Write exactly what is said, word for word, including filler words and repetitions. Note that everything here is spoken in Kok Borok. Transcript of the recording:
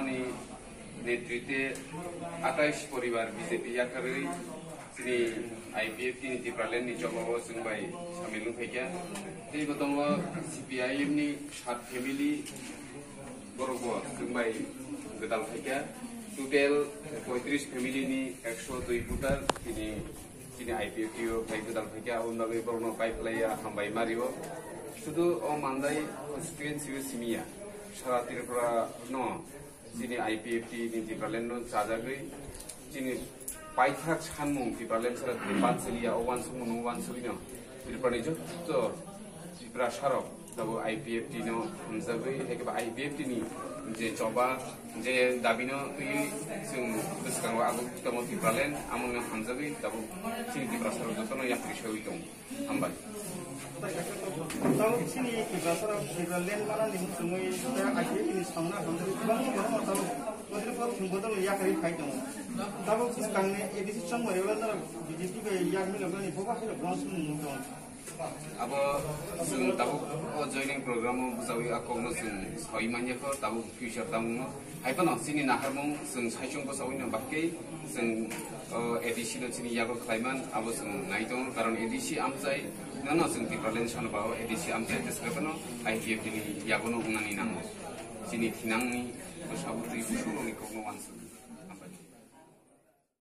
Ni netritwe atais poribar B J P yakarwi chini I P F T ni Tipraland ni choba o chwng bai samil wng phaikha. Tei bo tongo C P I M ni sat family borok bo chwng bai gwdal phaikha. Total poitris family ni ekso dui voter chini chini I P F T o phai gwdal phaikha, aboni bagwi borokno pai phlaiya hambai mario. Sudu o mandai constituency o simiya, sara Tripura no chini I P F T ni Tipraland no chajagwi chini paithak sanmung Tipraland sara Tripal chiliya o wansukmung no wansugwi no Tripura ni joto Tripura sarok tabuk I P F T no hamjagwi, hai khe ba I P F T ni je choba, je dabi no twiwi chwng bwskango aguk tongo Tipraland, amo no hamjagwi tabuk chini Tiprasa rok jotono yapri saiwi tongo. Hambai. Tabuk chini Tiprasa rok Tipraland mana ni muchungwi I P F T ni samna hamjagwi kwbangma borok no tabuk bodol bodol yakarwi phai tongo. Tabuk swkang ni A D C chongmani ulo norok B J P bai yak miloknani boba hai rok uansukmung tongo. Abo chwng tabuk o joining program o bwchawi a kokno chwng sawi manya kho, tabuk future tamo no. Hai phano chini naharmung chwng saichung bwchawi no bahai khe chwng o A D C no chini yago khlaiman, abo chwng nai tongo, karon A D C amchai nono chwng Tipraland sano ba o A D C amchai bwswk phano I P F T ni yago no wngnani nango. Chini thinangni bwsa bwtwi busurokni kokno uansuk.